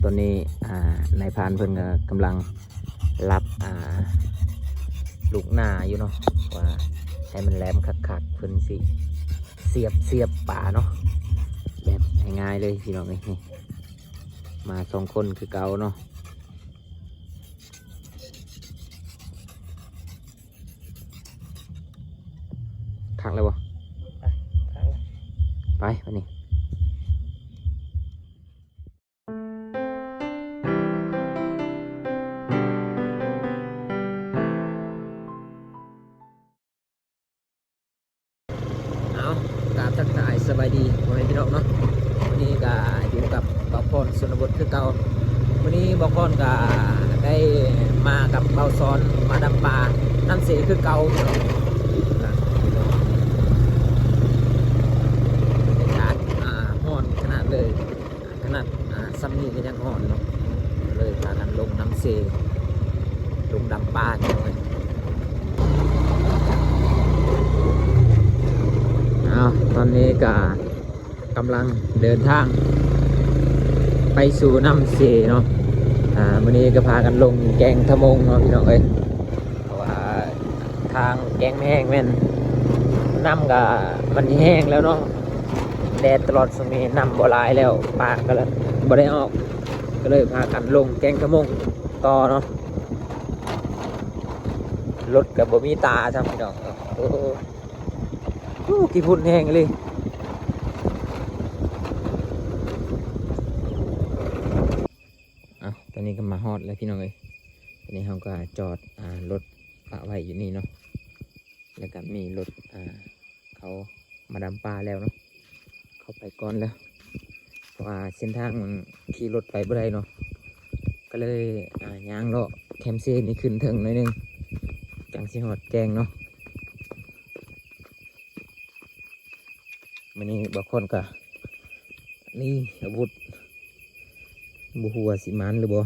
ຕອນນີ້ ອ່າ ນາຍພານເພິ່ນກໍກຳລັງລັບ ອ່າ ລູກໜ້າຢູ່ເນາະ ວ່າໃຫ້ມັນແຫຼມຄັກໆ ເພິ່ນຊິສຽບ ສຽບປາເນາະ ແບບງ່າຍໆເລີຍພີ່ນ້ອງເອີຍ. ນີ້ ມາສອງຄົນຄືເກົ່າເນາະ. ຄັກແລ້ວບໍ່? ໄປ ຄັກແລ້ວ ໄປ ບາດນີ້. ເອົາ ກາບທັກທາຍສະບາຍດີພໍ່ແມ່ພີ່ນ້ອງເນາະ. ມື້ນີ້ກະຢູ່ກັບບ່າວພອນຊົນນະບົດຄືເກົ່າ. ມື້ນີ້ບ່າວພອນກະໄດ້ມາກັບບ່າວສອນ ມາດຳປານ້ຳເຊຄືເກົ່າເນາະ. ບັນຍາກາດ ອ່າ ຮ້ອນຂະໜາດເລີຍ. ຂະໜາດ ອ່າ ຊ່ຳນີ້ກໍຍັງຮ້ອນເນາະ ກໍເລີຍພາກັນລົງນ້ຳເຊ ລົງດຳປາກັນເລີຍ. ເອົາ ຕອນນີ້ກໍກຳລັງເດີນທາງໄປສູ່ນ້ຳເຊເນາະ. ອ່າ ມື້ນີ້ກໍພາກັນລົງແກ້ງທະມົງເນາະ ພີ່ນ້ອງເອີຍ. ເພາະວ່າທາງແກ້ງແມງແມ່ນ ນ້ຳກະມັນແຫ້ງແລ້ວເນາະ ແດດຕະຫຼອດຊ່ວງນີ້ ນ້ຳບໍ່ຫຼາຍແລ້ວ ປາກະບໍ່ໄດ້ອອກ ກະເລີຍພາກັນລົງແກ້ງທະມົງຕໍ່ເນາະ. ລົດກະບໍ່ມີຕາຊ້ຳ ພີ່ນ້ອງ. ໂອ້ ໂອ້ ຂີ້ຝຸ່ນແຮງອີ່ຫຼີ. ເອົ້າ ຕອນນີ້ກໍມາຮອດແລ້ວພີ່ນ້ອງເອີຍ. ຕອນນີ້ເຮົາກໍຈອດ ອ່າ ລົດປະໄວ້ຢູ່ນີ້ເນາະ ແລ້ວກໍມີລົດ ອ່າ ເຂົາມາດຳປາແລ້ວເນາະ ເຂົາໄປກ່ອນແລ້ວ ເພາະວ່າເສັ້ນທາງມັນຂີ່ລົດໄປບໍ່ໄດ້ເນາະ ກໍເລີຍ ອ່າ ຍ່າງເລາະແຄມເຊນີ້ຂຶ້ນເທິງໜ້ອຍໜຶ່ງ ຈັ່ງຊິຮອດແກ້ງເນາະ. ມື້ນີ້ບາງຄົນກະມີອາວຸດ ບໍ່ຮູ້ວ່າຊິໝັ້ນຫຼືບໍ່.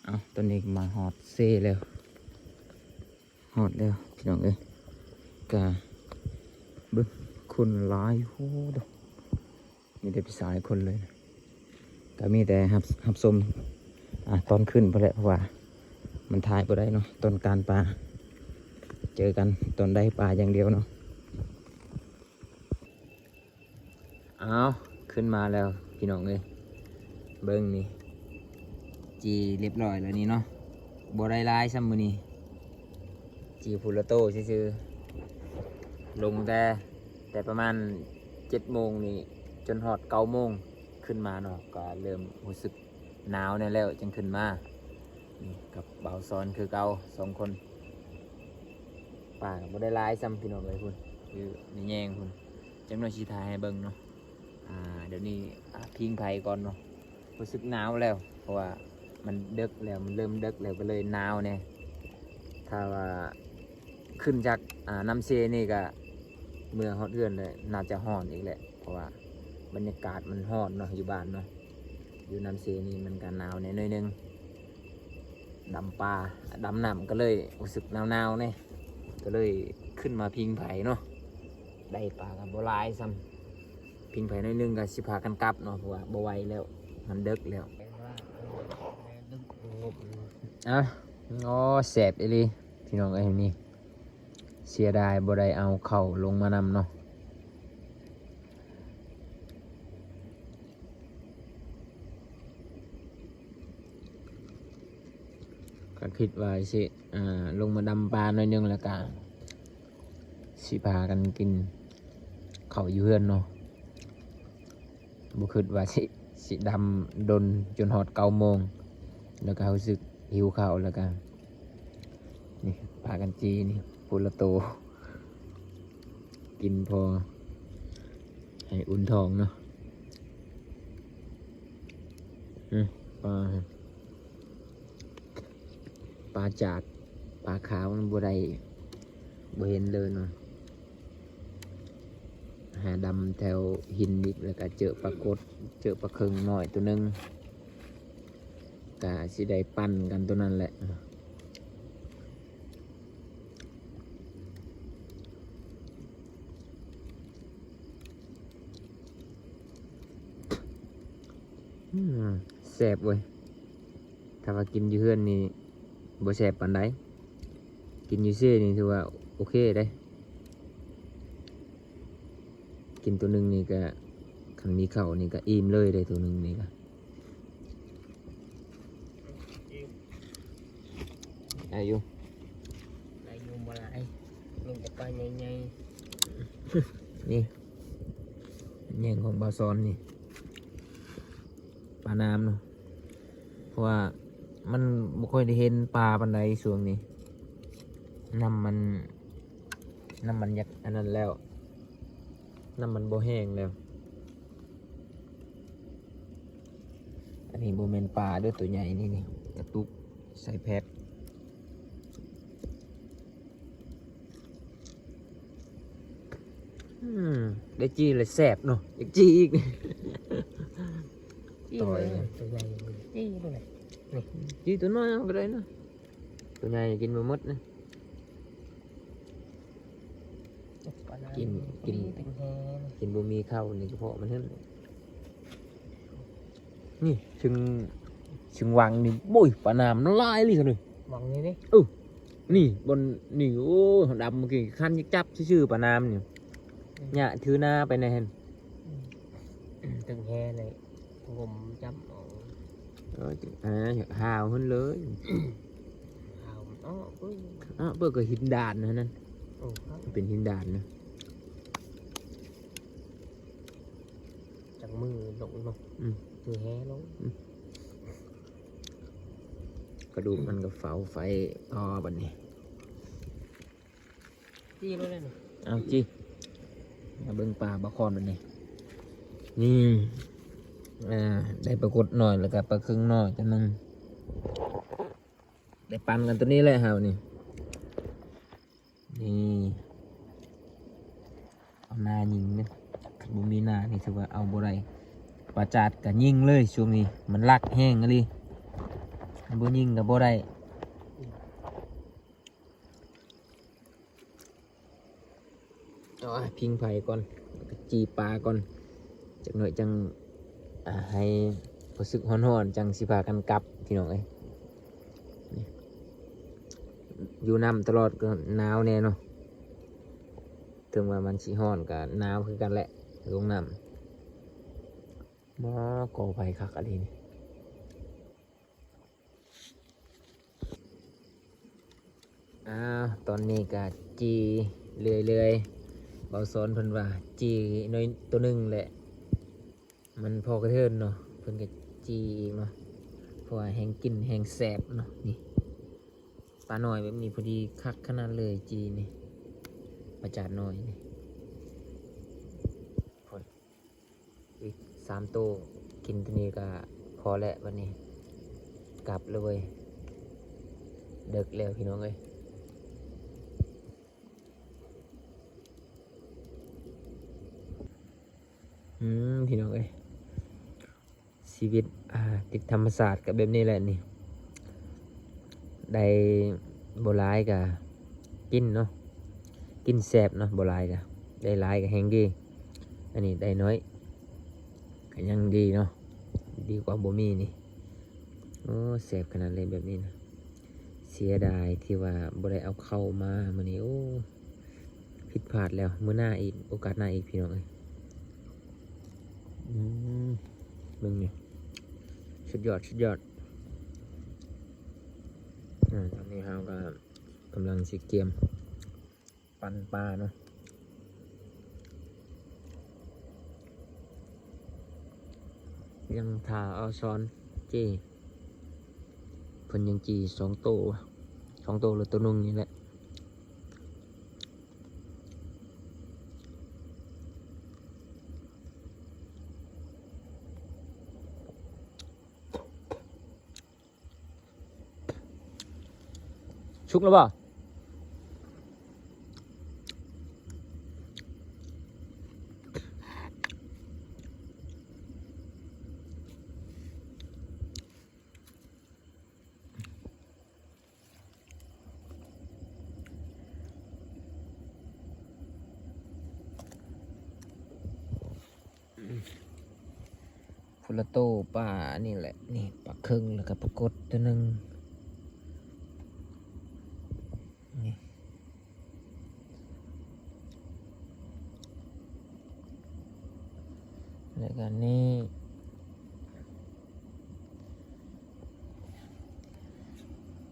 ເອົ້າ ຕອນນີ້ມາຮອດເຊແລ້ວ ຮອດແລ້ວພີ່ນ້ອງເອີຍ. ກະເບິ່ງຄົນຫຼາຍ ໂອ້ໂດ ມີແຕ່ຜູ້ຊາຍຄົນເລີຍ ກໍມີແຕ່ຮັບ ຮັບຊົມ ອ່າ ຕອນຂຶ້ນພຸ້ນແຫຼະ ເພາະວ່າມັນຖ່າຍບໍ່ໄດ້ເນາະ ຕອນການປາ ເຈີກັນຕອນໄດ້ປາຢ່າງດຽວເນາະ. ອ້າວ ຂຶ້ນມາແລ້ວພີ່ນ້ອງເອີຍ ເບິ່ງນີ້ ຈີ່ລຽບຮ້ອຍແລ້ວນີ້ເນາະ ບໍ່ໄດ້ຫຼາຍຊ້ຳມື້ນີ້ ຈີ່ຜູ້ລະໂຕຊື່ໆ ລົງແຕ່ ແຕ່ປະມານເຈັດໂມງນີ້ ຈົນຮອດເກົ້າໂມງ ຂຶ້ນມາເນາະ ກໍເລີ່ມຮູ້ສຶກໜາວແດ່ແລ້ວ ຈຶ່ງຂຶ້ນມາ. ນີ້ກັບບ່າວສອນຄືເກົ່າ ສອງຄົນ ປາກໍບໍ່ໄດ້ຫຼາຍຊ້ຳພີ່ນ້ອງເອີຍ ພຸ້ນ ຢູ່ໃນແຍງພຸ້ນ ຈັກໜ່ອຍຊິຖ່າຍໃຫ້ເບິ່ງເນາະ. ອ່າ ດຽວນີ້ ອ່າ ພິງໄຟກ່ອນເນາະ ຮູ້ສຶກໜາວແລ້ວ ເພາະວ່າມັນເດິກແລ້ວ ມັນເລີ່ມເດິກແລ້ວ ກໍເລີຍໜາວແດ່. ຖ້າວ່າຂຶ້ນຈາກ ອ່າ ນ້ຳເຊນີ້ກໍ ເມື່ອຮອດເຮືອນແລ້ວ ໜ້າຈະຮ້ອນອີກແຫຼະ ເພາະວ່າບັນຍາກາດມັນຮ້ອນເນາະ ຢູ່ບ້ານເນາະ ຢູ່ນ້ຳເຊນີ້ມັນກໍໜາວແດ່ໜ້ອຍໜຶ່ງ. ດຳປາ ດຳນ້ຳກໍເລີຍຮູ້ສຶກໜາວໆແດ່ ກໍເລີຍຂຶ້ນມາພິງໄຟເນາະ. ໄດ້ປາກໍບໍ່ຫຼາຍຊ້ຳ ພິງໄຟໜ້ອຍໜຶ່ງກໍຊິພາກັນກັບເນາະ ເພາະວ່າບໍ່ໄຫວແລ້ວ ມັນເດິກແລ້ວ. ອ່ະ ໂອ້ ແຊບອີ່ຫຼີພີ່ນ້ອງເອີຍ ນີ້ ເສຍດາຍບໍ່ໄດ້ເອົາເຂົ້າລົງມານຳເນາະ. ກໍຄິດວ່າຊິ ອ່າ ລົງມາດຳປາໜ້ອຍໜຶ່ງ ແລ້ວກະຊິພາກັນກິນເຂົ້າຢູ່ເຮືອນເນາະ. ບໍ່ຄິດວ່າຊິ ຊິດຳດົນຈົນຮອດເກົ້າໂມງ ແລ້ວກໍຮູ້ສຶກຫິວເຂົ້າ ແລ້ວກໍ ນີ້ ພາກັນຈີ່ນີ້ ພຸ້ນລະໂຕ ກິນພໍໃຫ້ອຸ່ນທ້ອງເນາະ. ອື ປາ ປາຈາກ ປາຂາວມັນບໍ່ໄດ້ ບໍ່ເຫັນເລີຍເນາະ. ຫາດຳແຖວຫີນອີກ ແລ້ວກະເຈີປາກົດ ເຈີປາເຄິງນ້ອຍໂຕໜຶ່ງ ກະຊິໄດ້ປັ່ນກັນໂຕນັ້ນແຫຼະ. ອືມ ແຊບເວີຍ. ຖ້າວ່າກິນຢູ່ເຮືອນນີ້ບໍ່ແຊບປານໃດ, ກິນຢູ່ເຊນີ້ຖືວ່າໂອເຄເດ້. ກິນໂຕໜຶ່ງນີ້ກະ ຄັນມີເຂົ້ານີ້ກະອີ່ມເລີຍເດ້ ໂຕໜຶ່ງນີ້ກະ. ໄດ້ຢູ່ ໄດ້ຢູ່ ບໍ່ຫຼາຍ ມີແຕ່ປາໃຫຍ່ໆ. ນີ້ ແຍ່ງຂອງບ່າວສອນນີ້ ປານ້ຳເນາະ ເພາະວ່າມັນບໍ່ຄ່ອຍໄດ້ເຫັນປາປານໃດຊ່ວງນີ້ ນ້ຳມັນ ນ້ຳມັນຢາກອັນນັ້ນແລ້ວ ນ້ຳມັນບໍ່ແຫ້ງແລ້ວ. ອັນນີ້ບໍ່ແມ່ນປາເດີ້ ໂຕໃຫຍ່ນີ້ ນີ້ກະຕຸກໃສ່ແພັດ. ອືມ ໄດ້ຈີ່ແລ້ວແຊບເນາະ ຢາກຈີ່ອີກ. ຈີ່ ໂຕໃຫຍ່ ຈີ່ໂຕໃຫຍ່ ນີ້ ຈີ່ໂຕນ້ອຍເອົາກະໄດ້ນະ. ໂຕໃຫຍ່ກິນບໍ່ໝົດນະ. ກິນ ກິນ ກິນບໍ່ມີເຂົ້ານີ້ກະເພາະມັນຫັ້ນ. ນີ້ ເຊິ່ງ ເຊິ່ງວັງນີ້ ໂອ້ຍ ປານ້ຳຫຼາຍອີ່ຫຼີຊັ້ນເລີຍ ວັງນີ້ເດ້. ເອີ ນີ້ ບ່ອນນີ້ ໂອ້ ດຳ ເມື່ອກີ້ຄັນຈັບຊື່ໆ ປານ້ຳນີ້ ອືມ ຍະຖືໜ້າໄປແດ່ຫັ້ນ. ອືມ ຕຶງແຮເລີຍ ງົມຈັບເອົາ. ເອີ ອ່າ ຫາວຫັ້ນເລີຍ ຫາວມັນອອກເບິ່ງ ເອີ ເບິ່ງກະຫີນດານຫັ້ນນະ. ໂອ້ ເປັນຫີນດານນະ. ຈັກມື້ລົງເນາະ. ອືມ ຄືແຮລົງ. ອືມ ກະດູກມັນກະເຝົ້າໄຟຕໍ່ບັດນີ້. ຈີ່ໂລດເລີຍນີ້ ເອົາຈີ່. ມາເບິ່ງປາບາຄອນບັດນີ້ ນີ້ ອ່າ ໄດ້ປາກົດນ້ອຍ ແລ້ວກະປາເຄິ່ງນ້ອຍໂຕໜຶ່ງ ໄດ້ປັນກັນໂຕນີ້ແຫຼະເຮົານີ້. ນີ້ ເອົາໜ້າຍິງເດີ້ ຄັນບໍ່ມີໜ້ານີ້ຖືວ່າເອົາບໍ່ໄດ້. ປາຈາດກະຍິງເລີຍ ຊ່ວງນີ້ມັນລັກແຮງອີ່ຫຼີ ຄັນບໍ່ຍິງກະບໍ່ໄດ້. ເອົາພິງໄຟກ່ອນ ແລ້ວກະຈີ່ປາກ່ອນ ຈັກໜ້ອຍຈັ່ງ ອ່າ ໃຫ້ຮູ້ສຶກຮ້ອນໆ ຈັ່ງຊິພາກັນກັບ ພີ່ນ້ອງເອີຍ. ນີ້ ຢູ່ນ້ຳຕະຫຼອດກະໜາວແດ່ເນາະ ເຖິງວ່າມັນຊິຮ້ອນກະໜາວຄືກັນແຫຼະ ລົງນ້ຳ. ມາ ກໍ່ໄຟຄັກອີ່ຫຼີນີ້. ອ້າວ ຕອນນີ້ກະຈີ່ເລື້ອຍໆ ບ່າວສອນເພິ່ນວ່າຈີ່ໜ້ອຍໂຕໜຶ່ງແຫຼະ ມັນພໍກະເທີນເນາະ ເພິ່ນກະຈີ່ອີກເນາະ ເພາະວ່າແຮງກິນແຮງແຊບເນາະ. ນີ້ ປານ້ອຍແບບນີ້ພໍດີຄັກຂະໜາດເລີຍຈີ່ນີ້ ປາຈາດນ້ອຍນີ້. ພຸ້ນ ອີກສາມໂຕ ກິນໂຕນີ້ກະພໍແລ້ວ ບັດນີ້ກັບແລ້ວເວີຍ ເດິກແລ້ວພີ່ນ້ອງເອີຍ. ອືມ ພີ່ນ້ອງເອີຍ ຊີວິດ ອ່າ ຕິດທຳມະຊາດກະແບບນີ້ແຫຼະນີ້ ໄດ້ບໍ່ຫຼາຍກະກິນເນາະ ກິນແຊບເນາະ ບໍ່ຫຼາຍກະ ໄດ້ຫຼາຍກະແຮງດີ. ອັນນີ້ໄດ້ໜ້ອຍກະຍັງດີເນາະ ດີກວ່າບໍ່ມີນີ້. ໂອ້ ແຊບຂະໜາດເລີຍແບບນີ້ນະ. ເສຍດາຍທີ່ວ່າບໍ່ໄດ້ເອົາເຂົ້າມາມື້ນີ້ ໂອ້ ຜິດພາດແລ້ວ ມື້ໜ້າອີກ ໂອກາດໜ້າອີກ ພີ່ນ້ອງເອີຍ. ອືມ ເບິ່ງນີ້ ສຸດຍອດ ສຸດຍອດ. ອາ ຕອນນີ້ເຮົາກະກຳລັງຊິກຽມ ປັ້ນປາເນາະ ຍັງຖ້າເອົາຊ້ອນຈີ່ ເພິ່ນຍັງຈີ່ສອງໂຕ ສອງໂຕ ຫຼື ໂຕໜຶ່ງນີ້ແຫຼະ. ສຸກແລ້ວບໍ່? ອືມ. ພຸລະໂຕ ປາອັນນີ້ແຫຼະ ນີ້ປາເຄິງ ແລ້ວກໍປາກົດຕົວໜຶ່ງ ນີ້ ແລ້ວກໍນີ້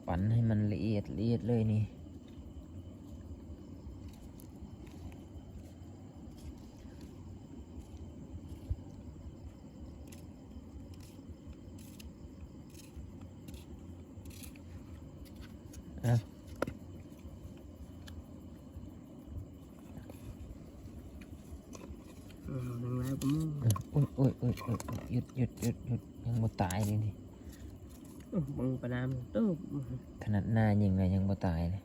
ປັ່ນໃຫ້ມັນລະອຽດ ລະອຽດເລີຍນີ້. ເອີ ຍັງຫຼາຍກວ່າໝູ່ ໂອ້ຍ ໂອ້ຍ ໂອ້ຍ ໂອ້ຍ ໂອ້ຍ ຢຸດ ຢຸດ ຢຸດ ຢຸດ ຍັງບໍ່ຕາຍເລີຍນີ້ ເອີ ເບິ່ງປານ້ຳ ຂະໜາດໜ້າຍິງແລ້ວຍັງບໍ່ຕາຍເລີຍ.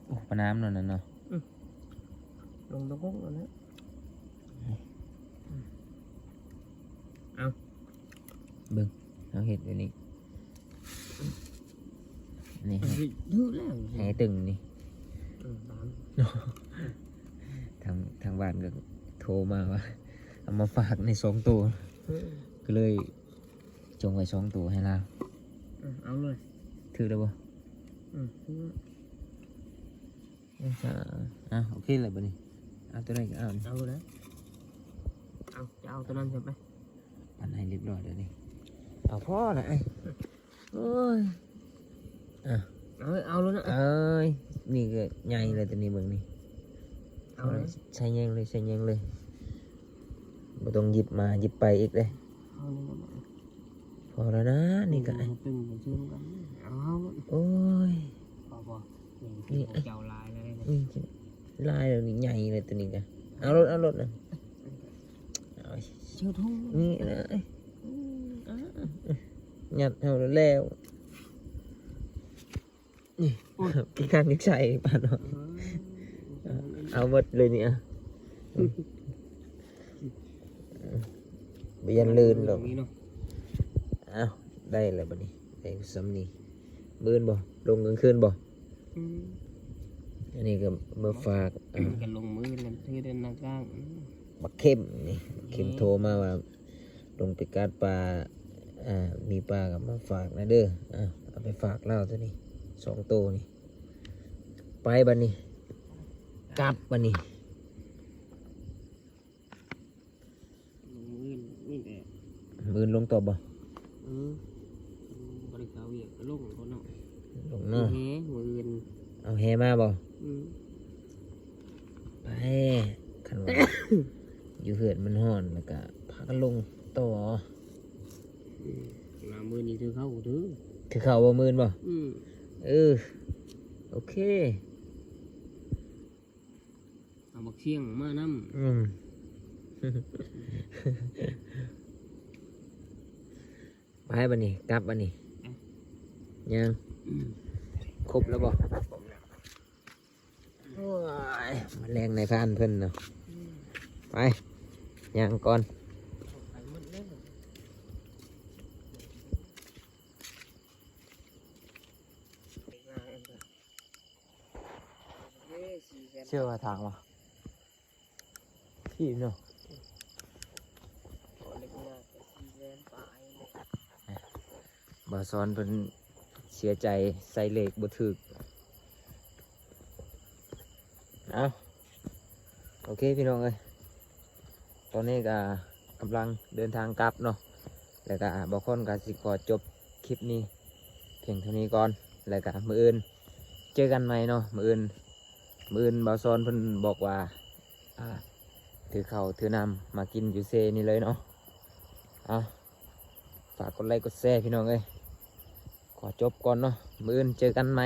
ໂອ້ ປານ້ຳນັ້ນນະເນາະ ອື ລົງຕະກົກແລ້ວນະ ເອົາ ເບິ່ງ ເຮົາເຮັດແບບນີ້ ນີ້ ຖືກແລ້ວ ແຫຕຶງນີ້ ເອີ ຕາມ ທາງ ທາງບ້ານກໍໂທມາວ່າ ເອົາມາຝາກໃນສອງໂຕ ເອີ ກໍເລີຍ ຈົ່ງໄວ້ສອງໂຕໃຫ້ລາວ ເອີ ເອົາເລີຍ ຖືກແລ້ວບໍ່? ອື ຖືກແລ້ວ ອ່າ ໂອເຄແລ້ວບັດນີ້ ເອົາຕົວໃດກໍເອົາ ເອົາແລ້ວ ເອົາ ຈະເອົາຕົວນັ້ນໃຊ່ໄປ ປັ່ນໃຫ້ຮຽບຮ້ອຍແລ້ວນີ້ ເອົາພໍລະອ້າຍ ໂອ້ຍ ອ່ະ ເອົາ ເອົາແລ້ວນະ ເອີຍ ນີ້ກໍໃຫຍ່ແລ້ວ ຕົວນີ້ເບິ່ງນີ້ ເອົາເລີຍ ໃສ່ແຍງເລີຍ ໃສ່ແຍງເລີຍ ບໍ່ຕ້ອງຢິບມາຢິບໄປອີກເດ້ ເອົາເລີຍ ພໍແລ້ວນະ ນີ້ກໍ ເອົາເລີຍ ເອົາເລີຍ ໂອ້ຍ ພໍບໍ່ ນີ້ ນີ້ ເຈົ້າຫຼາຍແລ້ວເດ້ ນີ້ຫຼາຍແລ້ວນີ້ ໃຫຍ່ແລ້ວຕົວນີ້ກໍ ເອົາໂລດ ເອົາໂລດນະ ເອົາ ເຈົ້າໂທ ນີ້ນະ ອືມ ອ່າ ຍັດເອົາແລ້ວ ນີ້ ໂອ້ຍ ຂີ້ຄ້ານຢາກໃສ່ປານເນາະ ເອີ ເອົາໝົດເລີຍນີ້ ອ່ະ ອືມ ບໍ່ຢ້ານລື່ນດອກ ນີ້ເນາະ ອ້າວ ໄດ້ແລ້ວບັດນີ້ ໄດ້ສ່ຳນີ້ ມື້ອື່ນບໍ່ ລົງກາງຄືນບໍ່? ອືມ ອັນນີ້ກໍມາຝາກ ອ່າ ກັນລົງມື້ນັ້ນ ຖືເດີນນາກາງ ອືມ ບັກເຂັມນີ້ ເຂັມ ນີ້ ໂທມາວ່າ ລົງໄປກັດປາ ອ່າ ມີປາກໍມາຝາກນະເດີ ອ່າ ເອົາໄປຝາກລາວຕົວນີ້ ສອງໂຕນີ້ ໄປບັດນີ້ ກັບບັດນີ້ ມື້ອື່ນນີ້ແຫຼະ ມື້ອື່ນລົງຕໍ່ບໍ່? ເອີ ບໍ່ໄດ້ເຂົ້າວຽກ ກໍລົງໂລດເນາະ ລົງເນາະ ແຫ ມື້ອື່ນ ເອົາແຫມາບໍ່? ອືມ ໄປ ຄັນວ່າ ຢູ່ເຮືອນມັນຮ້ອນ ແລ້ວກໍພາກັນລົງຕໍ່ ອືມ ມາມື້ນີ້ຖືເຂົ້າເດີ ຖືເຂົ້າບໍ່ມື້ອື່ນບໍ່? ອືມ ເອີ ໂອເຄ ເອົາບັກຊຽງມານຳ ອືມ ໄປບັດນີ້ ກັບບັດນີ້ ຍັງ ອືມ ຄົບແລ້ວບໍ່? ໂອ້ຍ ມາແລງນາຍພານເພິ່ນເນາະ ອືມ ໄປ ຍ່າງກ່ອນ ໄປໝົດແລ້ວ ເຊື່ອວ່າທາງວ່າ ທີ່ເນາະ ບໍ່ສອນເພິ່ນເສຍໃຈ ໃສ່ເລກບໍ່ຖືກ ເອົ້າ ໂອເຄ ພີ່ນ້ອງເອີຍ ຕອນນີ້ກໍກຳລັງເດີນທາງກັບເນາະ ແລ້ວກໍບ່າວຄອນກໍຊິຂໍຈົບຄລິບນີ້ພຽງເທົ່ານີ້ກ່ອນ ແລ້ວກໍມື້ອື່ນເຈີກັນໃໝ່ເນາະ ມື້ອື່ນ ມື້ອື່ນບ່າວສອນເພິ່ນບອກວ່າ ອ່າ ຖືເຂົ້າຖືນ້ຳມາກິນຢູ່ເຊນີ້ເລີຍເນາະ ອ່າ ຝາກກົດໄລກົດແຊພີ່ນ້ອງເອີຍ ຂໍຈົບກ່ອນເນາະ ມື້ອື່ນເຈີກັນໃໝ່